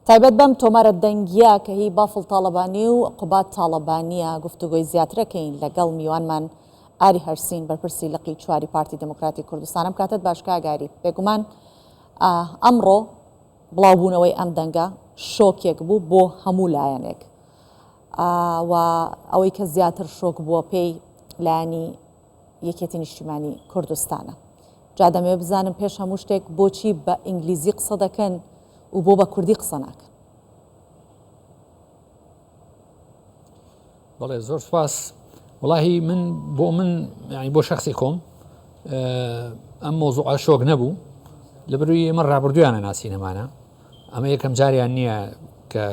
تایبەت بەم تۆمارە دەنگییە کە هی بافڵ تاڵەبانی و قوباد تاڵەبانییە گفتوگۆی زیاترەکەین لەگەڵ میوانمان ئاری هەرسین بەرپرسی لقی چواری پارتی دێموکراتی کوردستان. ئەم کاتەت باش کاک ئاری. بێگومان ئەمڕۆ بڵاوبوونەوەی ئەم دەنگە شۆکێک بوو بۆ هەموو لایەنێک و ئەوەی کە زیاتر شۆک بووە پێی لایەنی یەکێتی نیشتیمانی کوردستانە. جا دەمەوێت بزانم پێش هەموو شتێک بۆچی بە ئینگلیزی قسە دەکەن و بۆ بە کوردی قسە ناکەن؟ بەڵێ زۆر سپاس وڵاهی من بۆ من ینی بۆ شخصی خۆم ئەم مۆزوع شۆک نەبوو لە بروی ئێمە ڕابردویانە ناسینەمانە ئەمە یەکەم جاریان نییە کە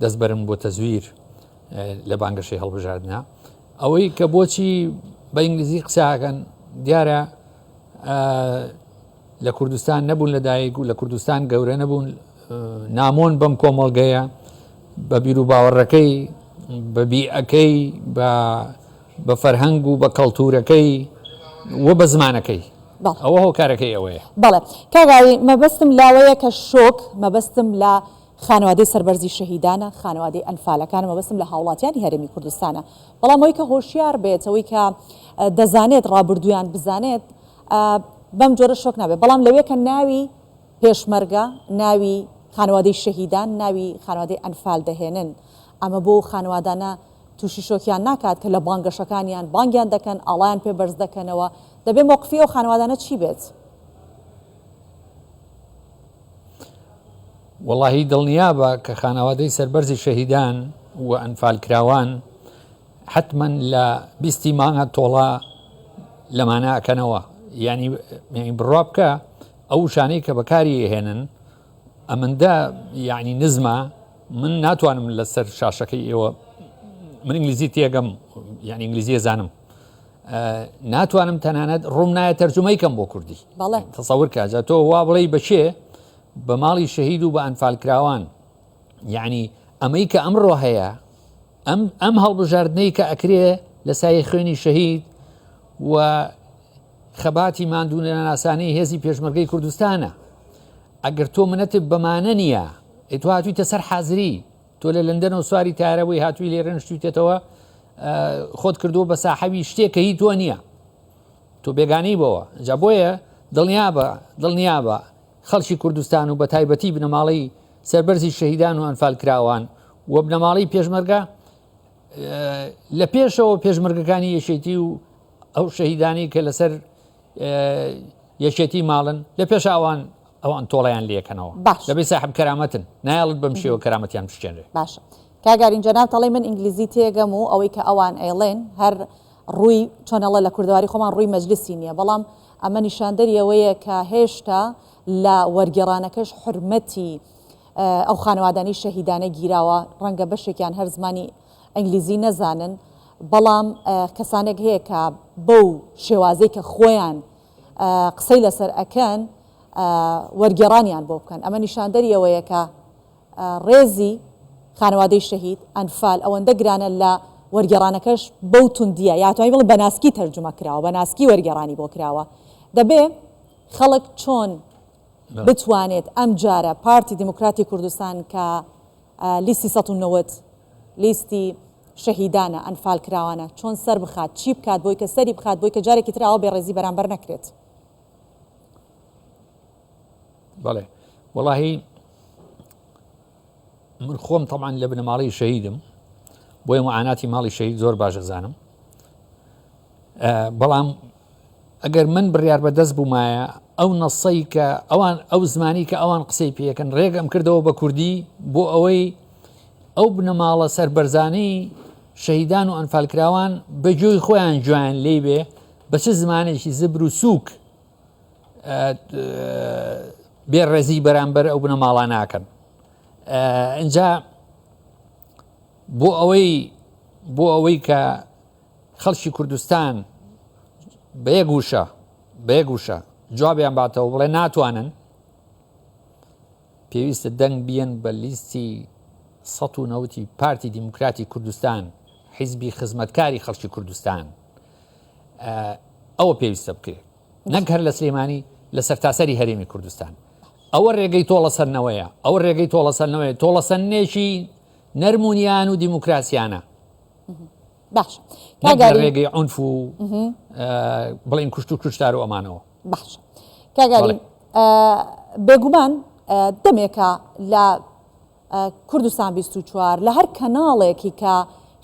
دەست بەرم بۆ تەزویر لە بانگەشەی هەڵبژاردنە ئەوەی کە بۆچی بە ئینگلیزی قسەکەن دیارە لە کوردستان نەبوون لە دایک و لە کوردستان گەورە نەبوون نامۆن بەم کۆمەڵگەیە بە بیر و باوەڕەکەی بە بیئەکەی بە فەرهەنگ و بە کەڵتورەکەی و بە زمانەکەی ئەوە هۆکارەکەی ئەوەیە. بەڵێ کاک ئاری مەبەستم لاوەیە کە شۆک مەبەستم لە خانەوادەی سەربەرزی شەهیدانە، خانەوادەی ئەنفالەکانە، مەبەستم لە هاوڵاتیانی هەرێمی کوردستانە، بەڵام ئەوەی کە هۆشیار بێت، ئەوەی کە دەزانێت ڕابردوویان بزانێت بەم جۆرە شۆک نابێت، بەڵام لەوێ کە ناوی پێشمەرگە، ناوی خانەوادەی شەهیدان، ناوی خانەوادەی ئەنفال دەهێنن، ئەمە بۆ خانەوادانە تووشی شۆکیان ناکات کە لە بانگەشەکانیان بانگیان دەکەن، ئاڵایان پێ بەرز دەکەنەوە، دەبێ مەوقفی ئەو خانەوادانە چی بێت؟ وەڵاهی دڵنیابە کە خانەوادەی سەربەرزی شەهیدان و ئەنفالکراوان حەتمەن لە بیستی مانگە تۆڵە لەمانە ئەکەنەوە یعنی بڕوا بکە ئەو وشانەی کە بەکاری ئەهێنن ئەمەندە یعنی نزمە من ناتوانم لەسەر شاشەکەی ئێوە من ئینگلیزی تێگەم یعنی ئینگلیزیە زانم ناتوانم تەنانەت ڕووم نایە تەرجمەی کەم بۆ کوردی تەسەور کە جا تۆ وا بڵێی بە کێ بە ماڵی شەهید و بە ئەنفالکراوان یعنی ئەمەی کە ئەمڕۆ هەیە ئەم ئەم هەڵبژاردنەی کە ئەکرێ لە سایە خوێنی شەهید و خەباتی ماندوونەناسانەی هێزی پێشمەرگەی کوردستانە ئەگەر تۆ منەتت بەمانە نییە ئەی تۆ هاتوویتە سەر حازری تۆ لە لەندەنەوە سواری تارە بووی هاتووی لێرە نشتویتێتەوە خۆت کردووە بە ساحەوی شتێک کە هی تۆ نییە تۆ بێگانەی بەوە جا بۆیە دڵنیابە دڵنیابە خەڵکی کوردستان و بە تایبەتی بنەماڵەی سەربەرزی شەهیدان و ئەنفالکراوان و بنەماڵەی پێشمەرگە لە پێشەوە پێشمەرگەکانی یەکێتی و ئەو شەهیدانی کە لەسەر یەکێتی ماڵن لە پێش ئەوان ئەوان تۆڵەیان لێکەنەوە باش دەبێ ساحب کەرامەتن نایەڵت بەم شێوە کەرامەتیان بشکێنرێ. باشە کاک ئارین جەنابت ئەڵێی من ئینگلیزی تێگەم و ئەوەی کە ئەوان ئەیڵێن هەر ڕووی چۆن ئەڵێ لە کوردەواری خۆمان ڕووی مەجلسی نییە بەڵام ئەمە نیشاندەری ئەوەیە کە هێشتا لە وەرگێڕانەکەش حورمەتی ئەو خانەوادانەی شەهیدانە گیراوە ڕەنگە بەشێکیان هەر زمانی ئینگلیزی نەزانن بەڵام کەسانێک هەیە کە بەو شێوازەی کە خۆیان قسەی لەسەر ئەکەن وەرگێڕانیان بۆ بکەن ئەمە نیشاندەری ئەوەیە کە ڕێزی خانەوادەی شەهید، ئەنفال، ئەوەندە گرانە لە وەرگێڕانەکەش بەو توندییە یا توانی بڵێم بە ناسکی تەرجومە کراوە بە ناسکی وەرگێڕانی بۆ کراوە دەبێ خەڵک چۆن بتوانێت ئەمجارە پارتی دیموکراتی کوردستان کە لیستی 190 لیستی شەهیدانە، ئەنفالکراوانە، چۆن سەر بخات، چی بکات بۆی کە سەری بخات بۆی کە جارێکی تر ئاوا بێڕێزی بەرامبەر نەکرێت؟ بەڵێ وەڵاهی من خۆم تەمان لە بنەماڵەی شەهیدم بۆیە معاناتی ماڵی شەهید زۆر باش ئەزانم بەڵام ئەگەر من بڕیار بەدەست بوومایە ئەو نەسەی کە ئەوان ئەو زمانی کە ئەوان قسەی پێەکەن ڕێگەم کردەوە بە کوردی بۆ ئەوەی ئەو بنەماڵە سەربەرزانەی شەهیدان و ئەنفالکراوان بە گوێی خۆیان گوێیان لێی بێ بە چ زمانێکی زبر و سووک بێڕێزی بەرامبەر ئەو بنەماڵە ناکەن ئینجا بۆ ئەوەی بۆ ئەوەی کە خەڵکی کوردستان بە یەک وشە بە یەک وشە جوابیان باتەوە بڵێ ناتوانن پێویستە دەنگ بیەن بە لیستی 190 پارتی دیموکراتی کوردستان حیزبی خزمەتکاری خەڵکی کوردستان ئەوە پێویستە بکرێت نەک هەر لە سلێمانی لە سەرتاسەری هەرێمی کوردستان. ئەوە ڕێگەی تۆڵەسەندنەوەیە، ئەوە ڕێگەی تۆڵەسەندنەوەیە، تۆڵەسەندنێکی نەرم و نیان و دیموکراسیانە. باش نەک لە ڕێگەی عونف و بڵێن کوشت و کوشتار و ئەمانەوە. باش کاک ئارین، بێگومان دەمێکە لە کوردستان 24 لە هەر کەناڵێکی کە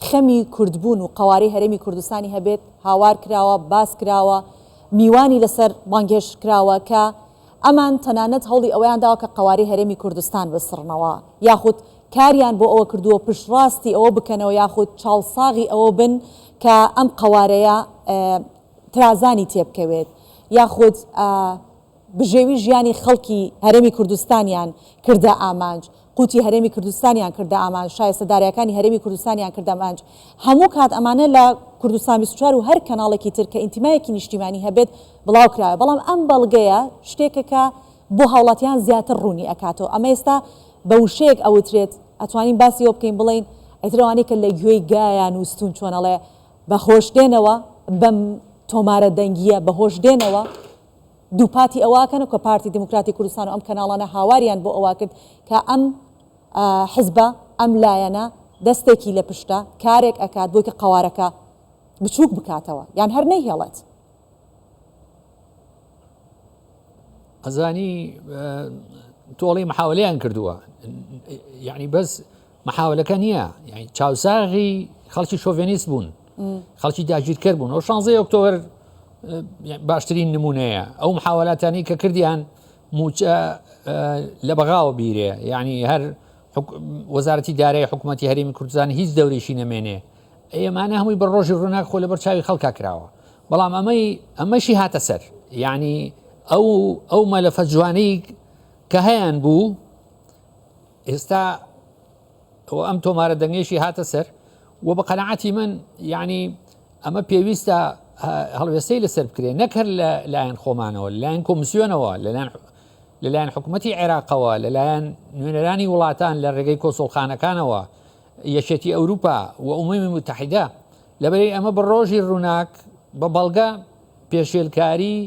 خەمی کوردبوون و قەوارەی هەرێمی کوردستانی هەبێت هاوار کراوە، باس کراوە، میوانی لەسەر بانگهێشت کراوە کە ئەمان تەنانەت هەوڵی ئەوەیان داوە کە قەوارەی هەرێمی کوردستان بسڕنەوە یاخود کاریان بۆ ئەوە کردووە پشتڕاستی ئەوە بکەنەوە یاخود چاوساغی ئەوە بن کە ئەم قەوارەیە ترازانی تێبکەوێت یاخود بژێوی ژیانی خەڵکی هەرێمی کوردستانیان کردە ئامانج، قوتی هەرێمی کوردستانیان کردە ئامانج، شایستە دارایەکانی هەرێمی کوردستانیان کردە ئامانج، هەموو کات ئەمانە لە کوردستان 24 و هەر کەناڵێکی تر کە ئینتیمایەکی نیشتیمانی هەبێت بڵاو کراوە، بەڵام ئەم بەڵگەیە شتێکە کە بۆ هاوڵاتیان زیاتر ڕوونی ئەکاتەوە، ئەمە ئێستا بە وشەیەک ئەوترێت ئەتوانین باسی ئەوە بکەین بڵێین ئیتر ئەوانەی کە لە گوێی گایان وستوون چۆن ئەڵێ بە هۆش دێنەوە بەم تۆمارە دەنگییە بە هۆش دێنەوە، دووپاتی ئەوە ئەکەنەوە کە پارتی دیموکراتی کوردستان و ئەم کەناڵانە هاواریان بۆ ئەوە کرد کە ئەم حزبە، ئەم لایەنە دەستێکی لە پشتە، کارێک ئەکات بۆی کە قەوارەکە بچووک بکاتەوە یان هەر نەیهێڵێت. ئەزانی تۆڵی محاولەیان کردووە یعنی بەس محاولەکە نییە یعنی چاوساغی خەڵکی شۆڤێنیست بوون خەڵکی داگیرکەر بوون ئەو 16 ئۆکتۆبەر باشترین نمونەیە ئەو محاولاتانی کە کردیان موچە لە بەغاوە بیرێ یعنی هەر وەزارەتی دارای حکوومەتتی هەرێمی کوردستان هیچ دەورێکی نەمێنێ ئێمانە هەمووی بە ڕۆژی ڕووناک خۆ لەبەر چاوی خەڵکا کراوە بەڵام ئەمەی ئەمەشی هاتە سەر یعنی ئەو ئەو مەلەفە جوانەی کە هەیان بوو ئێستا ئەم تۆمارە دەنگێشی هاتە سەر و بە قەنەعەتی من یعنی ئەمە پێویستە هەڵوێستەی لەسەر بکرێت نەک هەر لە لایەن خۆمانەوە لەلایەن کۆمسیۆنەوە لەلایەن لەلایەن حکوومەتتی عێراقەوە لەلایەن نوێنەرانی وڵاتان لە ڕێگەی کۆسۆڵخانەکانەوە یەکێتی ئەوروپا و ئومەمی موتەحیدە لەبەرەی ئەمە بە ڕۆژی ڕووناک بە بەڵگە پێشێلکاری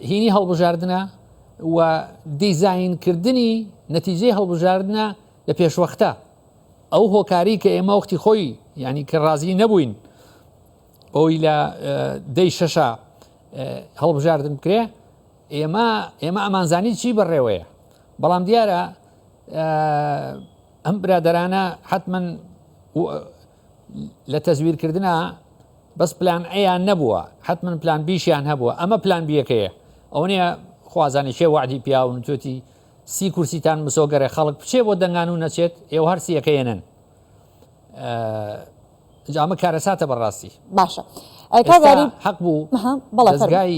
هینی هەڵبژاردنە و دیزاینکردنی نەتیجەی هەڵبژاردنە لە پێشوەختە ئەو هۆکاری کە ئێمە وەختی خۆی ینی کە ڕازی نەبووین ئەوی لە دەی شەشە هەڵبژاردن بکرێ ئێمە ئێمە ئەمانزانی چی بەڕێوەیە بەڵام دیارە ئەم برادەرانە حتمما لە تەزویرکردنا بەس پلان ئەیان نەبووە حتمما پلان بیشیان هەبووە ئەمە پلان بیەکەیە ئەو نیە خوازانە شێ وعدی پیاون توێتی سی کورسیتان مسۆگەرە خەڵک بچێ بۆ دەنگان و نەچێت ئێوە هەر سیەکەیەنن جا ئەمە کارەساتە بەڕاستی. باشە کاک ئاری حەق بوو دەزگای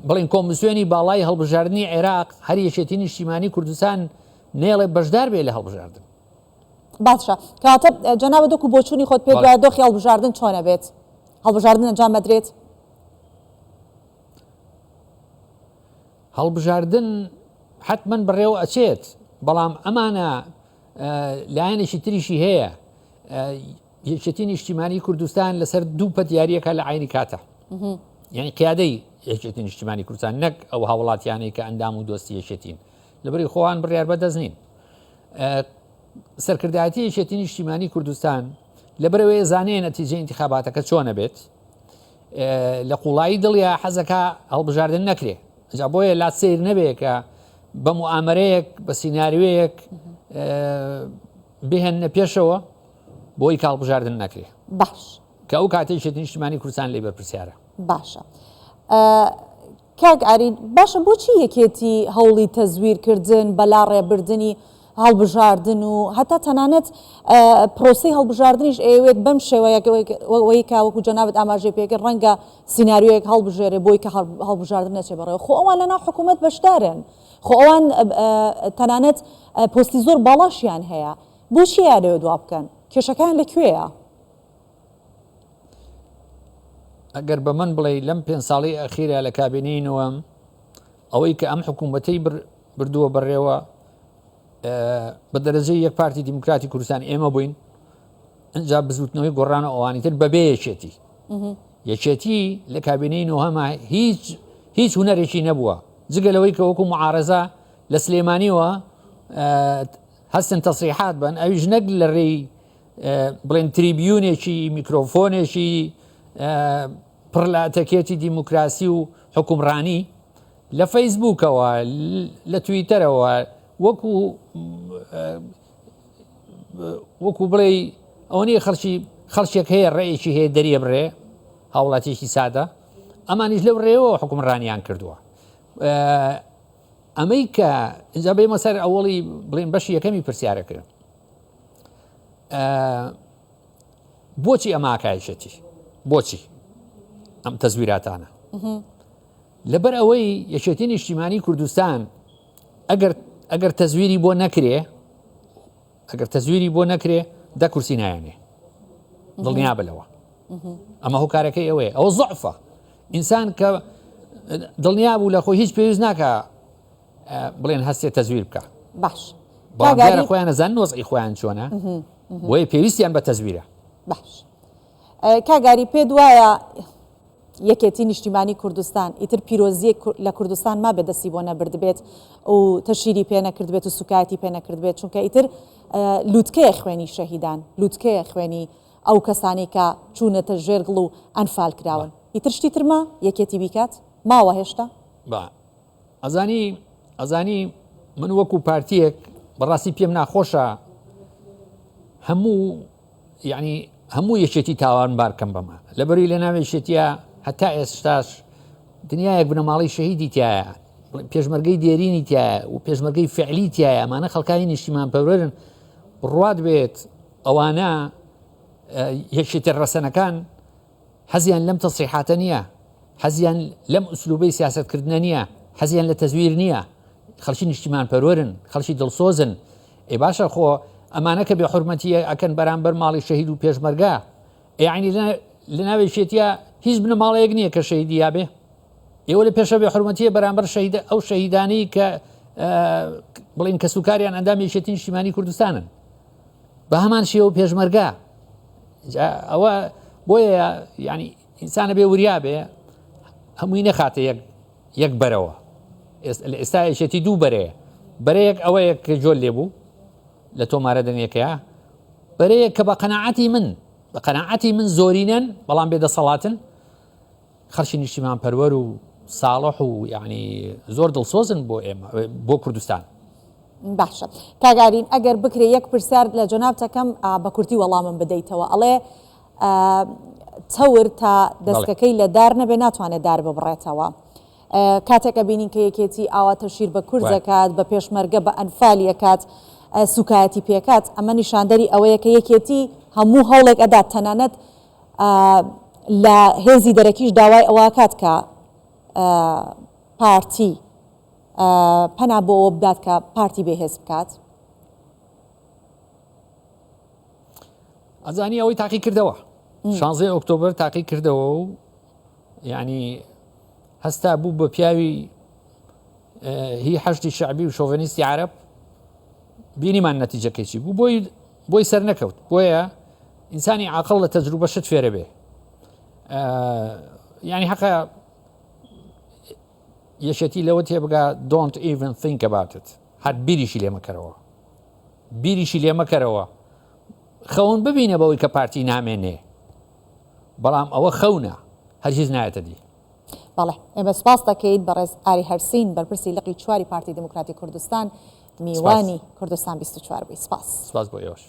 بڵین کۆمسیۆنی باڵای هەڵبژاردنی عێراق هەر یەکێتی نیشتیمانی کوردستان نێڵێ بەشدار بێ لە هەڵبژاردن. باشە کەواتە جەنابت وەکو بۆچوونی خۆت پێت وایە دۆخی هەڵبژاردن چۆن ئەبێت؟ هەڵبژاردن ئەنجام ئەدرێت؟ هەڵبژاردن حەتمەن بەڕێوە ئەچێت بەڵام ئەمانە لایەنێکی تریشی هەیە یەکێتی نیشتیمانی کوردستان لەسەر دوو پەت یاریەکە لە عینی کاتە یعنی قیادەی یەکێتی نیشتیمانی کوردستان نەک ئەو هاوڵاتیانەی کە ئەندام و دۆستی یەکێتین لەبری خۆیان بڕیار بەدەست نین سەرکردایەتی یەکێتی نیشتیمانی کوردستان لەبەرەوەی زانەیە نەتیجە انتخاباتەکە چۆنە بێت لە قوڵایی دڵیا حەزەکە هەڵبژاردن نەکرێ جا بۆیە لات سیر نەبێ کە بە موئامەرەیەک بە سیناریۆیەک بهێننە پێشەوە بۆی کە هەڵبژاردن نەکرێ باش کە ئەو کاتێک نیشتمانی کوردستان لێ بەرپرسیارە. باشە کاک ئارین باشە بۆچی یەکێتی هەوڵی تەزویر کردن بەلاڕێبردنی هەڵبژاردن و هەتا تەنانەت پرۆسەی هەڵبژاردنیش ئەیەوێت بەم شێوەیە وەی کە وەکو جەنابت ئاماژەی پێکرد ڕەنگە سیناریۆیەک هەڵبژێرێ بۆی کە هەڵبژاردن نەچێ بەڕێوە خۆ ئەوان لەناو حکوومەت بەشدارن خۆ ئەوان تەنانەت پۆستی زۆر باڵاشیان هەیە بۆچی یانەوێت وا بکەن کێشەکان لە کوێیە؟ ئەگەر بە من بڵێ لەم پێ ساڵی ئەخیرە لە کابینەی نوەم ئەوەی کە ئەم حکوومەتەی بردووە بەڕێوە بە دەرەجەی یەک پارتی دیموکراتی کوردستان ئێمە بووین ئەجا بزوتنەوەی گۆڕان و ئەوانی تر بەبێ یەکێتی یەکێتی لە کابینەی نۆهەما هیچ هیچ هوەرێکی نەبووە جگە لەوەی کە وەکو معارەزە لە سلێمانیوە هەستن تەسریحات بن ئەویش نەک لە ڕێی بڵێن تریبیونێکی میکرۆفۆنێکی پڕ لە ئەتەکێتی دیموکراسی و حکومڕانی لە فەیسبوکەوە لە تویتەرەوە وەکو وەکو بڵێ ئەوە نیە خەڵکی خەڵکێک هەیە ڕێیەکی هەیە دەریە بڕێ هاوڵاتیەکی سادە ئەمانیش لەو ڕێەوە حکومڕانیان کردووە ئەمەی کە ئینجا بێمە سەر ئەوەڵی بڵێن بەشی یەکەمی پرسیارەکە بۆچی ئەمە ئاکایشێتی بۆچی ئەم تەزویراتانە لەبەر ئەوەی یەکێتی نیشتیمانی کوردستان ئەگەر ئەگەر تەزویری بۆ نەکرێ ئەگەر تەزویری بۆ نەکرێ دە کورسی نایەنێ دڵنیا بلەوە ئەمە هۆکارەکەی ئەوەیە ئەوە زعفە ئینسان کە دڵنیا بوو لە خۆی هیچ پێویست ناکە بڵێن هەستێ تەزویر بکە باش بەڵام دیارە خۆیان ئەزانن وەزعی خۆیان چۆنە بۆیە پێویستیان بە تەزویرە. باش کاک گاری پێت وایە یەکێتی نیشتیمانی کوردستان ئیتر پیرۆزیەک لە کوردستان مابێت دەستی بۆ نەبردبێت و تەشیری پێ نەکردبێت و سوکایەتی پێ نەکردبێت چونکە ئیتر لوتکەیە خوێنی شەهیدان لوتکەیە خوێنی ئەو کەسانەی کە چوونەتە ژێر گڵ و ئەنفال کراون ئیتر شتی تر ما یەکێتی بیکات ماوە هێشتا؟ با ئەزانی ئەزانی من وەکو پارتیەک بەڕاستی پێم ناخۆشە هەموو یعنی هەموو یەکێتی تاوان بارکەم بەمە لەبەری لە ناو یەکێتیە هەتا ئێستاش دنیایەک بنەماڵەی شەهیدی تایە پێشمەرگەی دێرینی تایە و پێشمەرگەی فعلی تایە ئەمانە خەڵکانی نیشتیمان پەروەرن بڕوات بێت ئەوانە یەکێتە ڕەسەنەکان حەزیان لەم تەسریحاتە نییە، حەزیان لەم ئوسلوبەی سیاسەتکردنە نییە، حەزیان لە تەزویر نییە، خەڵکی نیشتیمانپەروەرن، خەڵکی دڵسۆزن. ئێ باشە خۆ ئەمانە کە بێحورمەتی ئەکەن بەرامبەر ماڵی شەهید و پێشمەرگە، ئێ یەعنی لە ناو یەکێتییا هیچ بنەماڵەیەک نییە کە شەهیدی یابێ؟ ئێوە لە پێشە بێحورمەتییە بەرامبەر شەهیدە ئەو شەهیدانەی کە بڵێن کەسوکاریان ئەندامی یەکێتی نیشتیمانی کوردستانن. بە هەمان شێوە پێشمەرگە ئەوە بۆیە ینی ئینسانە بێ وریا بێ هەمووی نەخاتە یەک یەک بەرەوە لە ئێستا یەکێتی دوو بەرەیە بەرەیەک ئەوەیە کە جۆل لێ بوو لە تۆمارە دەنگەکەیە بەرەیەک کە بە قەنەعەتی من بە قەنەعەتی من زۆرینەن بەڵام بێ دەسەڵاتن خەڵکی نیشتیمانپەروەر و ساڵح و یانی زۆر دڵسۆزن بۆ ئێمە بۆ کوردستان. باشە کاک ئارین ئەگەر بکرێ یەک پرسیار لە جەنابتەکەم بە کورتی وەڵامم بدەیتەوە ئەڵێ چەور تا دەستەکەی لە دار نەبێ ناتوانێت دار ببڕێتەوە. کاتێک ئەبینین کە یەکێتی ئاوا تەشیر بە کورد دەکات بە پێشمەرگە بە ئەنفالی ئەکات سوکایەتی پێکات ئەمە نیشاندەری ئەوەیە کە یەکێتی هەموو هەوڵێک ئەدات تەنانەت لە هێزی دەرەکیش داوای ئەوە ئەکات کە پارتی پەنا بۆ ئەوە بدات کە پارتی بێهێز بکات. ئەزانی ئەوەی تاقی کردەوە شانزەی ئۆکتۆبەر تاقی کردەوە و یعنی هەستا بوو بە پیاوی هی حەشدی شەعبی و شۆڤێنیستی عەرەب بینیمان نەتیجەکەی چی بوو بۆی بۆی سەر نەکەوت بۆیە ئینسانی عاقڵ لە تەجروبە شت فێرە بێ یعنی حەقە یەکێتی لەوە تێبگا don't even think about it هەر بیریشی لێ مەکەرەوە بیریشی لێ مەکەرەوە خەون ببینە بەوەی کە پارتی نامێنێ بەڵام ئەوە خەونە هەرگیز نایەتە دی. بەڵێ ئێمە سوپاست دەکەین بەڕێز ئاری هەرسین بەرپرسی لقی چواری پارتی دیموکراتی کوردستان میوانی کوردستان 24 بووی سپاس. سپاس بۆ ئێوەش.